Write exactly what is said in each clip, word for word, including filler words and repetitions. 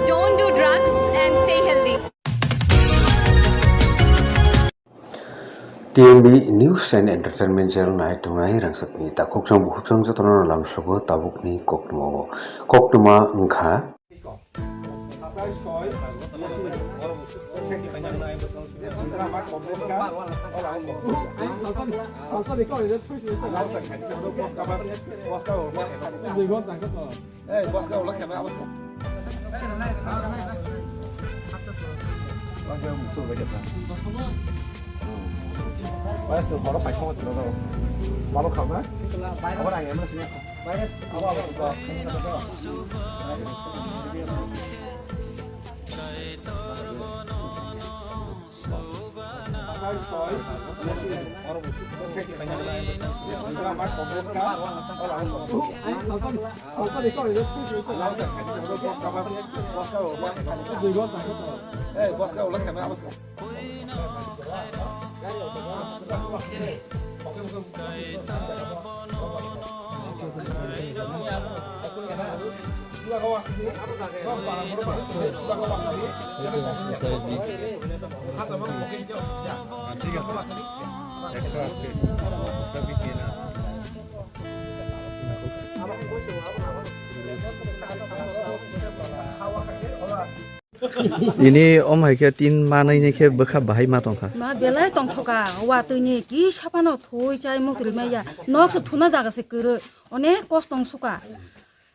Don't do drugs and stay healthy. T M B News and Entertainment Channel nai tongnai rangchakni takhukchang bukhuksang jotono lamsogo tabukni koktwmao. Koktwma wngkha. Ini om hai khe tin manai ni khe bwkha bahai ma tongkha. Ma belai tongthoka, watwi ni kisa phano thui chai muktrwi maya. Nok se thuna jaga se kwrwi, onek kosto wng suka.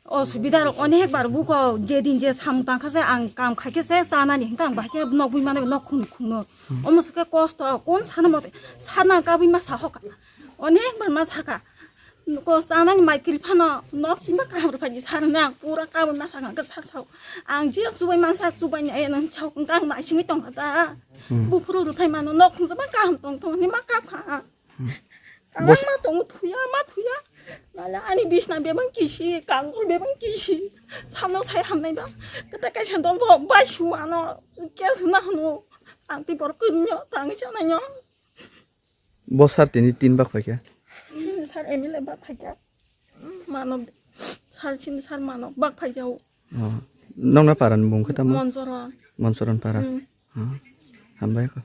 Osubida rok onek bar buko, je din je samung tangkha se ang kam khaikhe se chanani hinkhe ang bahai khe nok bui mano nok khung khungno. Omo se khe kosto, kon sana mote sana kabui ma sahoka. Onek bar ma saka. Ko chanani mai kiri phano nok sima kaham rw phaidi sana pura kabui ma saka ang khe sa sao. Ang je chubai mansa chubai ni ayang sao ang nai simi tongkha ta. Buphuru rw phai mano nok khung ma kaham tong tong ni ma kap kha. Ang ma tongo thuya, ma thuya. Nala ani bisna bebang kisi, kangkol bebang kisi. Samno sai hamnai ba. Kata kaisa dol bo bai suano. Kes na hanu. Ang ti bor kunyo, tang chananyo. Bo sar tini tin bak phaikha. Sar M L A bak phaikha. Mano sar sini sar mano bak phaijao. Nokna paran bung khe tamo? Monsoron. Monsoron para. Hambai kho.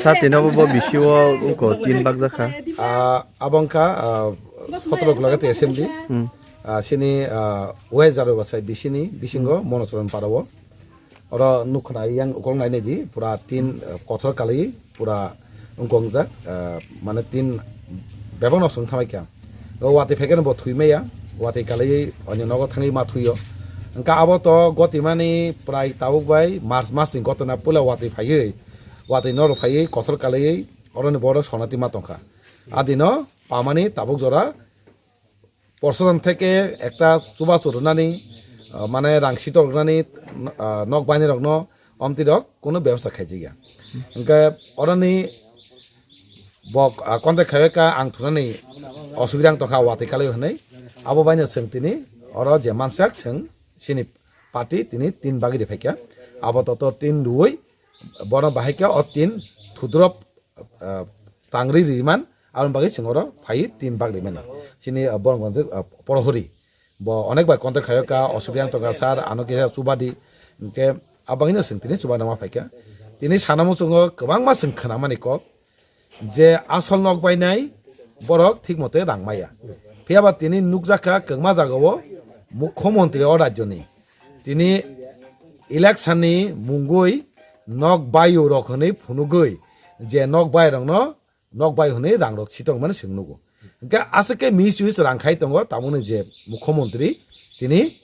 Sa tino bo bisi o uko tin bak jakha. Ah, abo wngkha, ah, sotro Golaghati assembly. Ah, sini, ah, West Jaro Basai bisini bisingo Monochoron para o. Oro nukha yang ukolog nai naidi pura tin, ah, kothor kalwi pura wngkong jak, ah, mane tin bebak nok song thamai kha. O watwi phaikhe bo thwi maya, watwi kalwi onyo nogo thangwi ma thwio. Wngkha abo to gotimani prai tabuk bai March mas ni gotona puila watwi phaiwi. Watwi norok phaiwi kothor kalaiwi oroni borok sonati ma tongkha. Adino pamani tabuk jora prosason theke ekta chubachu rwnani, ah, mane rang sitok rwnani, ah, nok bainirokno omtirok kunu bebosta khaijak ya. Hwnkhe oroni bok, ah, contact khaiwi ka ang thunani osubida wng tongkha watwi kalaiwi hwnwi. Abo baino chwng tini oro je mansak chwng chini party tini tin bagwi riphaikha. Abo toto tin rwui bono bahai khe o tin thudrop, ah, tangri riman, aboni bagwi chwng oro phaiwi tin bak rimani. Chini, ah, borok gonjak, ah, porohori. Bo onek bai contact khaio ka, osubida wng tongkha sir, ano kisa chubadi. Hwnkhe abagwino chwng tini chubana ma phaikha. Tini sana muchungo kwbangma chwng khwnamani kok. Je asol nok bainai borok thik mote rang maya. Phiyaba tini nukjakha kwbangma jagao mukhyamantri o rajyoni. Tini election ni mungwi nok baio rok hwnwi phunugwi je nok bai rokno nok bai hwnwi rang rok sitok mani chwng nugo. Hwnkhe aswk khe misuse rang khai tongo tamoni je mukhyamantri tini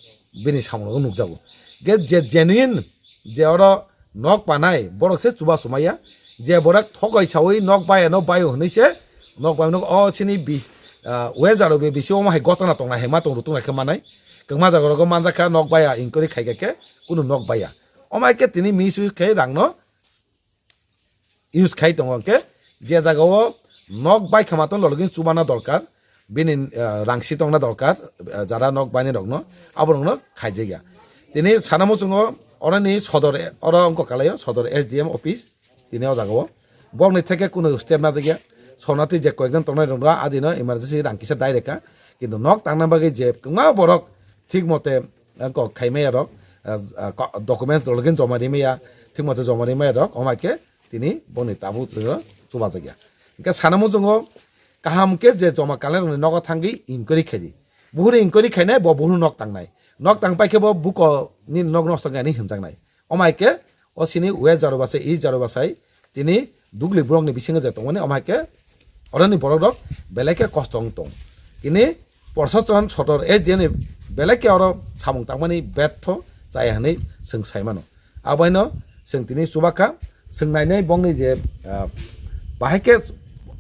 bini samung rok nukjago. Hwnkhe je genuine je oro nok panai borok se chuba chumaya, je borok thogoi sawi nok bai ano bai hwnwi se nok bai no o sini bi-, ah, weather rok be bisi omo hai gotona tongnai hai ma tong rw tongnai khe manai. Kwbangma jaga rogo manjak kha nok baya inquiry khai khe kunu nok baya. Omo hai khe tini misuse khe rang no use khai tongo hwnkhe je jaga o nok bai khama tong lologin chubana dorkar, bini, ah, rang si tongna dorkar, ah, jara nok bainai rokno, abo rokno khaijak ya. Tini sana muchungo oroni sodor, oro wngkha kalaio sodor S D M office, tini o jaga o borokni theke kunu step najak ya. Sonati je koyekjon tongnai rok adino emergency rang kisa dai reka, kintu nok tangna bagwi je kwbangma borok thik mote eh, kok khaimaya rok, eh, eh, ko-, documents rok joma rimaya, thikmasa joma rimaya rok, omo hai khe tini boni tabuk chubajakya. Hingke sana muchungo kaham khe je joma kalai rokni nogo thangwi inquiry khaidi. Buhuru inquiry khainai, bo buhuru nok tangnai. Nok tang paikhe bo buko ni nok nosto khainai hinjaknai. Omo hai khe o sini West Jarobasai, East Jarobasai, tini dugli borokni bisingo je tongmani, omo hai khe oroni borok rok belai khe kosto wng tong. Tini Prashasan sotor A G ni belai khe oro samung tangmani betho chaya hinwi chwng sai mano. Aboino chwng tini chubakha, chwng nainai bongni je, ah, bahai khe,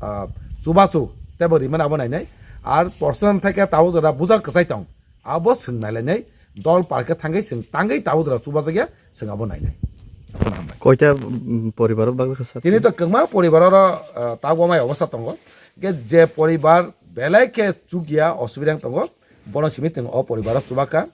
ah, chubachu tebo rimani abo nainai. Ar Prashasan thai khe tabuk jora buja kwchai tong. Abo chwng nailainai, dol parkhe thangwi chwng tangwi tabuk jora chubajakya, chwng abo nainai. Aswk hambai. Koita, mm, poribaro bagwi kha sir? Tini to kwbangma poribaro, ah, tabuk amai obostha tongo. Hingke je poribar belai khe chukya, osubidang tongo, bono simi chwng o poribaro chubakha.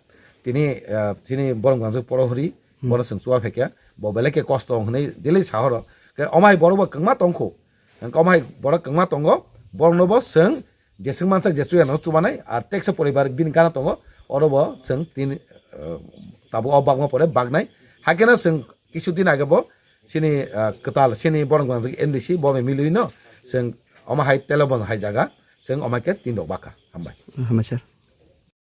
Tini, ah, chini borok gangjak porohri, hmm, bono chwng chuba phaikha. Bo belai khe kosto wng hinwi daily sahoro. Khe omai borok bo kwbangma tongkho. Hingke omai borok kwbangma tongo, borokno bo chwng jeswk mansak je chuya no chubanai, ar teksa poribar bini gana tongo, oro bo chwng tin, eh, tabuk o bagma pore bagnai. Hakhe no chwng kisu din age bo chini, eh, kwtal chini borok gwnang M D C bo milwi no chwng omo hai telephone hai jaga chwng omo khe tin rok bakha. Hambai. Hambai sir.